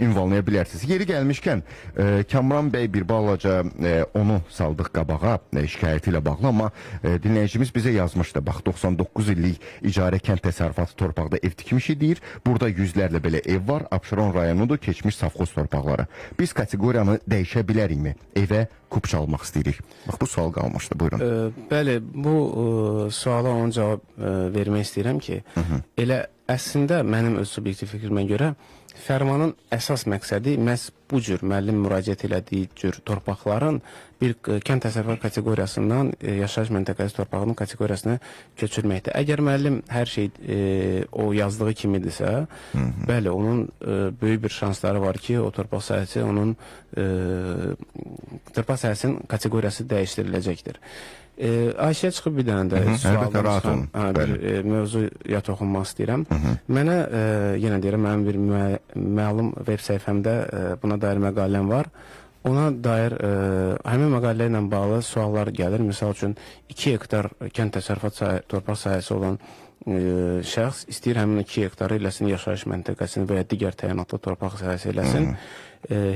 Ünvanlaya bilərsiniz. Yeri gəlmişkən, Kamran bəy bir balaca onu saldıq qabağa şikayəti ilə bağlı, amma dinləyicimiz bizə yazmışdı. Bax, 99 illik icarə kənd təsərrüfatı torpaqda ev tikmişik deyir. Burada yüzlərlə belə ev var. Abşeron rayonudur, keçmiş safxoz torpaqları. Biz kateqoriyanı dəyişə bilərikmi? Evə kupça almaq istəyirik. Bax, bu sual qalmışdı. Buyurun. Bəli, bu suala onun cavab vermək istəyirəm ki, elə əslində mənim öz subyektiv fikrimə görə fərmanın əsas məqsədi məhz bu cür müəllim müraciət elədiyi cür torpaqların bir kənd təsərrüfatı kateqoriyasından yaşayış məntəqəsi torpağının kateqoriyasına köçürməkdir. Əgər müəllim hər şey o yazdığı kimidirsə, bəli, onun böyük bir şansları var ki, o torpaq sahəsi onun torpaq sahəsinin kateqoriyası dəyişdiriləcəkdir. Ayşəyə çıxıb bir dənə də Əlbəttə, rahat çıxan, olun. hə, bir mövzuya toxunmaq istəyirəm. Mənə yenə deyirəm, mənim bir məlum web səhifəmdə buna dair məqaləm var. Ona dair həmin məqalə ilə bağlı suallar gəlir. Misal üçün 2 hektar kənd təsərrüfat torpaq sahəsi olan şəxs istəyir həmin 2 hektarı eləsin yaşayış məntəqəsini və ya digər təyinatlı torpaq sahəsi eləsin.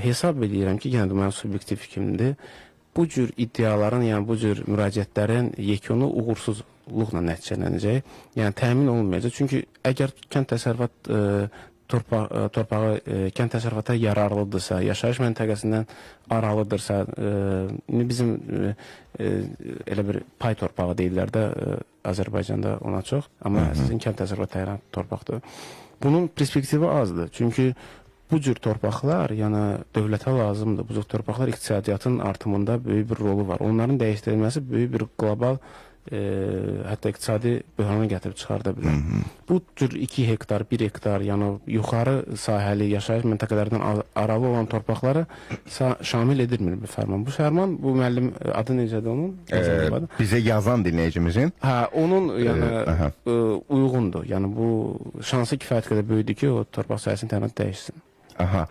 Hesab edirəm ki, yenə də mənim subyektiv fikrimdir. Bu cür iddiaların, yəni bu cür müraciətlərin yekunu uğursuzluqla nəticələnəcək. Yəni təmin olunmayacaq. Çünki əgər kənd təsərrüfat torpağı kənd təsərrüfata yararlıdırsa, yaşayış məntəqəsindən aralıdırsa, indi bizim elə bir pay torpağı deyirlər də Azərbaycanda ona çox, amma əsasən kənd təsərrüfat təyinatlı torpaqdır. Bunun perspektivi azdır. Çünki bu cür torpaqlar, yəni dövlətə lazımdır. Bu cür torpaqlar iqtisadiyyatın artımında böyük bir rolu var. Onların dəyişdirilməsi böyük bir qlobal hətta iqtisadi böhrana gətirib çıxarda bilər. Bu cür 2 hektar, 1 hektar, yəni yuxarı sahəli yaşayış məntəqələrindən aralı olan torpaqları şamil edilmir bu fərman. Bu fərman, bu müəllim adı necədir onun? Bizə yazan dinləyicimizin. Hə, onun yəni uyğundur. Yəni bu şansı kifayət qədər böyükdür ki, o torpaq sahəsinin təyinatı dəyişsin. Aha.